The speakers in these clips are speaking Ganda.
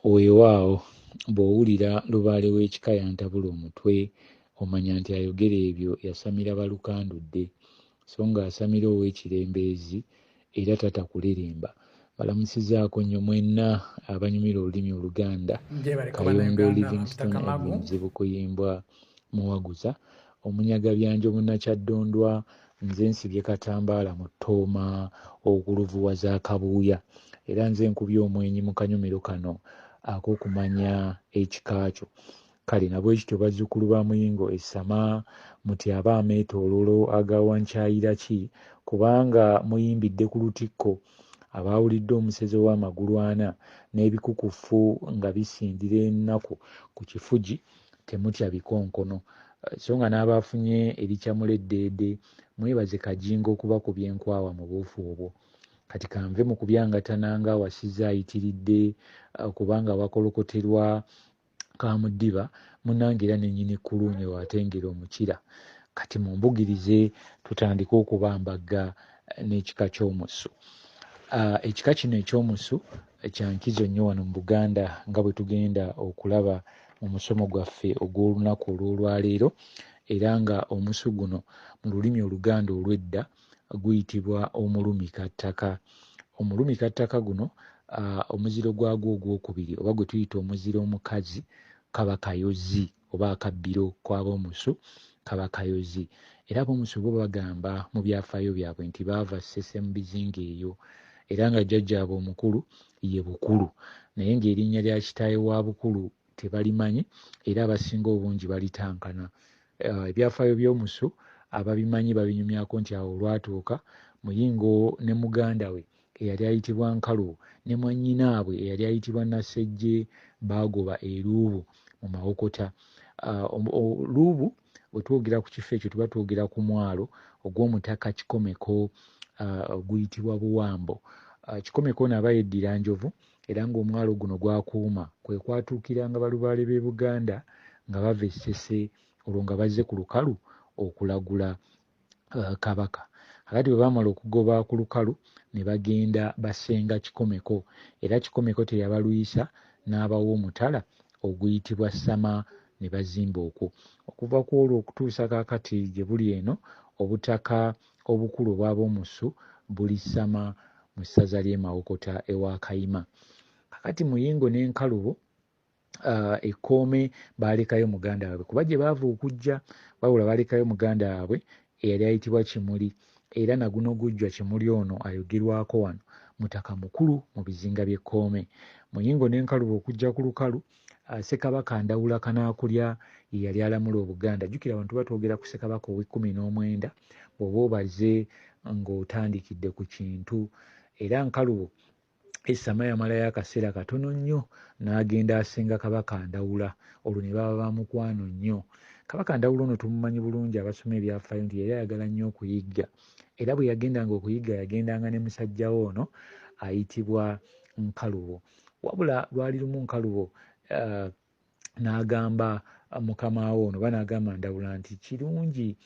Weewaawo bw'owulira lubaale w'ekika y'antabula omutwe omanya nti ayogera ebyo yasamira Balukandudde so nga asamira ow'Ekirembeezi era tata kuleremba. Mbalamusizaako nnyo mwenna abanyumirwa olulimi Oluganda. Gyebaleko Kayondo Bannayuganda, Livingstone Mutaka Edwin Magu. Muzibu-Kuyimbwa Muwaguza Omunyaga Byanjo Munnakyaddondwa nze nsibye katambaala mu ttooma okuluvuwaza akabuuya era nze nkubye omwenyi mu kanyomero kano ak'okumanya ekika kyo. Kale na bwe kityo bazzukulu ba Muyingo e Ssama mutyabe ameetooloolo aga Wankyayiraki kubanga muyimbidde ku lutikko. Abaawulidde omusezi ow'amagulu ana n'ebikukuffu nga bisindira ennaku ku kifugi temutya bikonkono. So nga n'abaafunye erikyamula eddeede mwebaze Kajingo okubakubya enkwawa mu buufu obwo. Kati kanve mu kubyangatana ng'awasizza ayitiridde kubanga awakolokoterwa Kamudiba munnange era ne nnyini kkuluunye w'atengera omukira. Kati mumbugirize tutandike okubambagga n'ekika ky'omusu. Ekika kino eky'omusu kya nkizo nnyo wano mu Buganda nga bwe tugenda okulaba mu musomo gwaffe ogw'olunaku olw'olwaleero era nga omusu guno mu lulimi Oluganda olw'edda guyitibwa omulumikattaka. Omulumikattaka guno omuziro gwagwo ogwokubiri oba gwe tuyita omuziro omukazi kaba kayozi oba akabbiro kw'ab'omusu kaba kayozi. Era ab'omusu bo bagamba mu byafaayo byabwe nti baava Ssese mu bizinga eyo era nga jjajjaabwe omukulu ye Bukulu naye ng'erinnya lya kitaawe wa Bukulu tebalimanyi era abasinga obungi balitankana. Ebyafaayo by'omusu ababimanyi babinyumyako nti awo olwatuuka Muyingo ne muganda we eyali ayitibwa Nkalubo ne mwannyinaabwe eyali ayitibwa Nassejje baagoba e Luubu mu Mawokota. Luubu bwe twogera ku kifo ekyo tuba twogera ku mwalo ogw'omutaka Kikomeko oguyitibwa Buwambo. Kikomeko ono aba yeddira Njovu era ng'omwalo guno gw'akuuma kwe kwatuukiranga balubaale b'e Buganda nga bava e Ssese olwo nga bazze ku lukalu okulagula Kabaka. Kaakati bwe baamala okugoba ku lukalu ne bagenda basenga Kikomeko era Kikomeko teyabalwisa n'abawa omutala oguyitibwa Ssama ne bazimba okwo. Okuva ku olwo okutuusa kaakati gye buli eno obutaka obukulu obw'Aboomusu buli Ssama mu ssaza ly'e Mawokota ewa Kayima. Kaakati Muyingo ne Nkalubo Ekkoome baalekayo muganda waabwe kuba gye baava okujja wabula baalekayo muganda waabwe eyali ayitibwa Kimuli era na guno gujjwa Kimuli ono ayogerwako wano mutaka mukulu mu bizinga by'Ekkoome. Muyingo ne Nkalubo okujja ku lukalu Ssekabaka Ndawula Kanaakulya ye yali alamula Obuganda. Jjukira wano tuba twogera ku Ssekabaka ow'ekkumi n'omwenda bw'oba obaze ng'otandikidde ku Kintu era Nkalubo Essama yamalayo akaseera katono nnyo n'agenda asenga Kabaka Ndawula olwo ne baba ba mukwano nnyo. Kabaka Ndawula ono tumumanyi bulungi abasoma ebyafaayo nti yali ayagala nnyo okuyigga era bwe yagendanga okuyigga yagendanga ne musajja we ono ayitibwa Nkalubo. Wabula lwali lumu Nkalubo n'agamba mukama we ono oba n'agamba Ndawula nti kirungi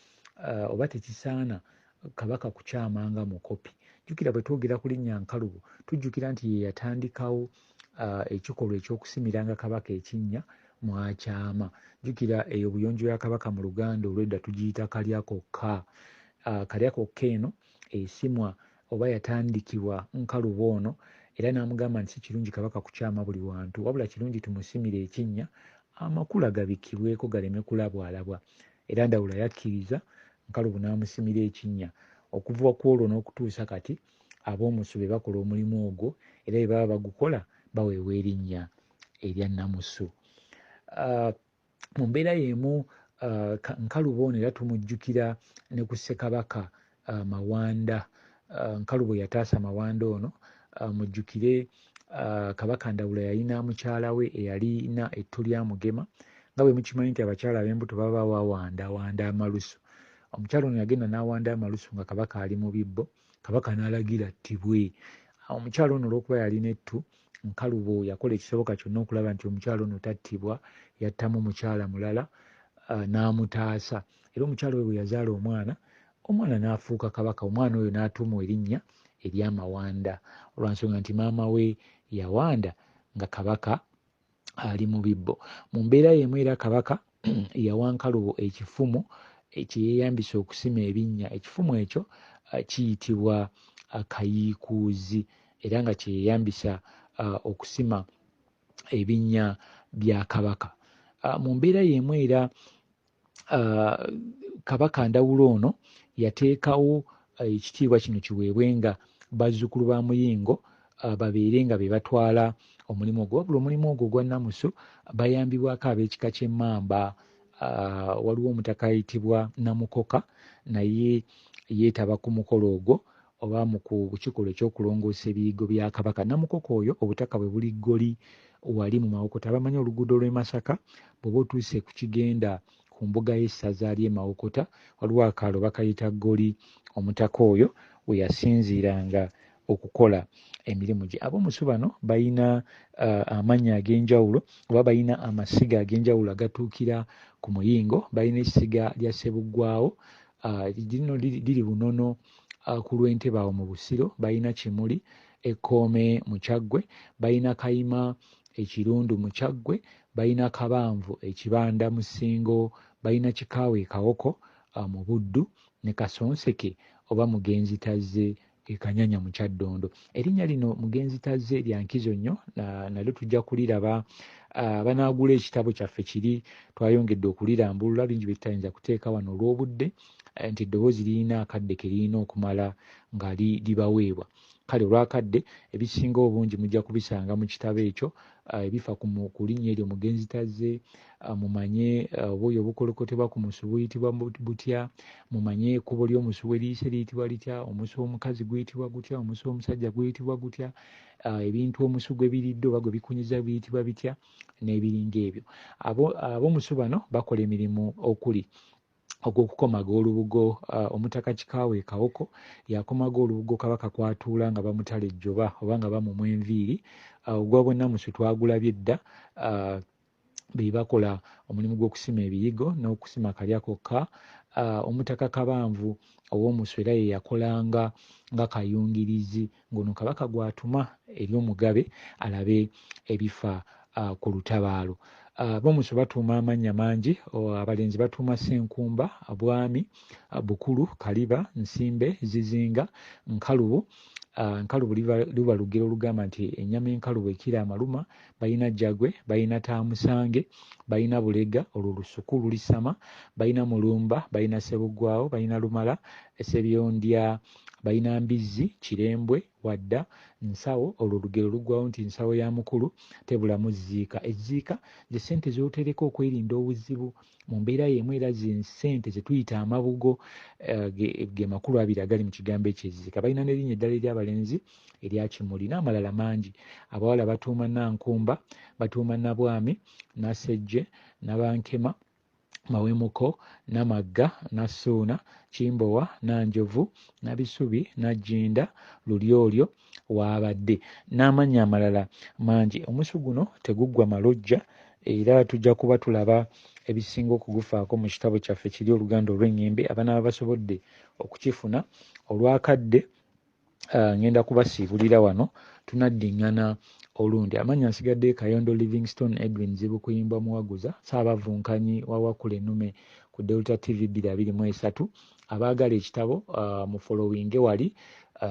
oba tekisaana Kabaka kukyama nga mukopi. Jjukira bwe twogera ku linnya Nkalubo tujjukira nti ye yatandikawo ekikolwa eky'okusimiranga Kabaka ekinnya mw'akyama. Jjukira eyo buyonjo ya Kabaka mu Luganda olw'edda tugiyita Kalyakokka. Kalyakokka eno esimwa oba yatandikibwa Nkalubo ono era n'amugamba nti si kirungi Kabaka kukyama buli wantu wabula kirungi tumusimire ekinnya amakula gabikkibweko galeme kulabwalabwa era Ndawula yakkiriza Nkalubo n'amusimira ekinnya. Okuva ku olwo n'okutuusa kati Aboomusu be bakola omulimu ogwo era bwe baba bagukola baweebwa erinnya erya Namusu. Mu mbeera y'emu Nkalubo ono era tumujjukira ne ku Ssekabaka Mawanda. Nkalubo yataasa Mawanda ono. Mujjukire Kabaka Ndawula yalina mukyala we eyalina ettu lya Mugema nga bwe mukimanyi nti abakyala ab'embuto baba bawandawanda amalusu. Omukyala ono yagenda n'awanda amalusu nga Kabaka ali mu bibbo, Kabaka n'alagira attibwe. Omukyala ono olw'okuba yalina ettu, Nkalubo yakola ekisoboka kyonna okulaba nti omukyala ono tattibwa, yattamu mukyala mulala n'amutaasa. Era omukyala oyo bwe yazaala omwana, omwana n'afuuka Kabaka, omwana oyo n'atuumwa erinnya erya Mawanda olwa nsonga nti maama we yawanda nga Kabaka ali mu bibbo. Mu mbeera y'emu era Kabaka yawa Nkalubo ekifumu kye yeeyambisa okusima ebinnya. Ekifumu ekyo kiyitibwa kayiikuuzi era nga kye yeeyambisa okusima ebinnya bya Kabaka. Mu mbeera y'emu era Kabaka Ndawula ono yateekawo ekitiibwa kino kiweebwenga bazzukulu ba Muyingo babeere nga be batwala omulimu ogwo. Wabula omulimu ogwo ogwa Namusu bayambibwako ab'ekika ky'Emmamba. Waliwo omutaka ayitibwa Namukoka naye yeetaba ku mukolo ogwo oba mu ku kikolwa eky'okulongoosa ebiyigo bya Kabaka. Namukoka oyo obutaka bwe buli Ggoli wali mu Mawokota. Abamanyi oluguudo lw'e Masaka bw'oba otuuse ku kigenda ku mbuga y'essaza ly'e Mawokota waliwo akaalo bakayita Ggoli omutaka oyo we yasinziiranga okukola emirimu gye. Ab'omusu bano balina amannya ag'enjawulo oba balina amasiga ag'enjawulo agatuukira ku muyingo. Balina essiga lya Ssebuggwawo, lino liri Bunono ku lw'Entebe awo mu Busiro. Balina Kimuli e Kkoome mu Kyaggwe, balina Kayima e Kirundu mu Kyaggwe, balina Kabanvu e Kibanda mu Ssingo, balina Kikaawa e Kawoko mu Buddu ne Kasonseke oba Mugenzitazze e Kanyanya mu Kyaddondo. Erinnya lino Mugenzitazze lya nkizo nnyo nalyo tujja kuliraba abanaagula ekitabo kyaffe kiri twayongedde okulirambulula bingi bye tutayinza kuteeka wano olw'obudde nti eddoboozi lirina akadde ke lirina okumala nga libaweebwa. Kale olw'akadde ebisinga obungi mujja kubisanga mu kitabo ekyo ebifa ku linnya eryo Mugenzitazze, mumanye obwoya obukolokotebwa ku musu buyitibwa butya, mumanye ekkubo ly'omusu we liyise liyitibwa litya, omusu omukazi guyitibwa gutya, omusu omusajja guyitibwa gutya, ebintu omusu gwe biridde oba gwe bikunyiza biyitibwa bitya n'ebiringa ebyo. Ab'omusu bano bakola emirimu okuli ogw'okukomaga olubugo. Omutaka Kikaawa e Kawoko y'akomaga olubugo Kabaka kw'atuula nga bamutala ejjoba oba nga bamumwa enviiri. Ogwa Bwennamusu twagulabye dda. Be bakola omulimu gw'okusima ebiyigo n'okusima kalya kokka. Omutaka Kabanvu ow'omusu era ye yakolanga nga kayungirizi ng'ono Kabaka gw'atuma eri omugabe alabe ebifa ku lutabaalo. Ab'omusu batuuma amannya mangi. Abalenzi batuuma Ssenkumba, Bwami, Bukulu, Kaliba, Nsimbe, Zizinga, Nkalubo. Nkalubo luba lugero olugamba nti ennyama enkalubo ekira amaluma. Balina Jjagwe, balina Taamusange, balina Bulega, olwo lusuku lulisama, balina Mulumba, balina Ssebuggwawo, balina Lumala, Ssebyondya, balina Mbizzi, Kirembwe, Wadda, Nsawo, olwo olugero luggwawo nti nsawo ya mukulu tebulamu zziika. Ezziika ze ssente z'otereka okwerinda obuzibu. Mu mbeera y'emu era ze ssente ze tuyita amabugo ge makulu abiri agali mu kigambo ekyo ezziika. Balina n'erinnya eddala ery'abalenzi erya Kimuli n'amalala mangi. Abawala batuuma Nankumba, batuuma Nabwami, Nassejje, Nabankema, Mawemuko, Namagga, Nassuuna, Kimbowa, Nanjovu, Nabisubi, Najjinda, Lulyolyo, w'abadde n'amannya amalala mangi. Omusu guno teguggwa malojja era tujja kuba tulaba ebisinga okugufaako mu kitabo kyaffe kiri Oluganda olw'Ennyimbe abanaaba basobodde okukifuna. Olw'akadde ngenda kubasiibulira wano tunaddingana olundi. Amannya nsigadde Kayondo Livingstone Edwin Zibukuyimbwa Muwaguza, Ssaabavunkanyi wa Wakula Ennume ku Delta TV 2023. Abaagala ekitabo mufolowinge wali,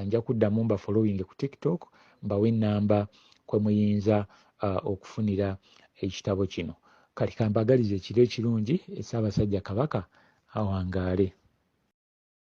nja kuddamu mbafolowinge ku TikTok mbawe ennamba kwe muyinza okufunira ekitabo kino. Kale kambaagalize ekiro ekirungi, Ssaabasajja Kabaka awangaale.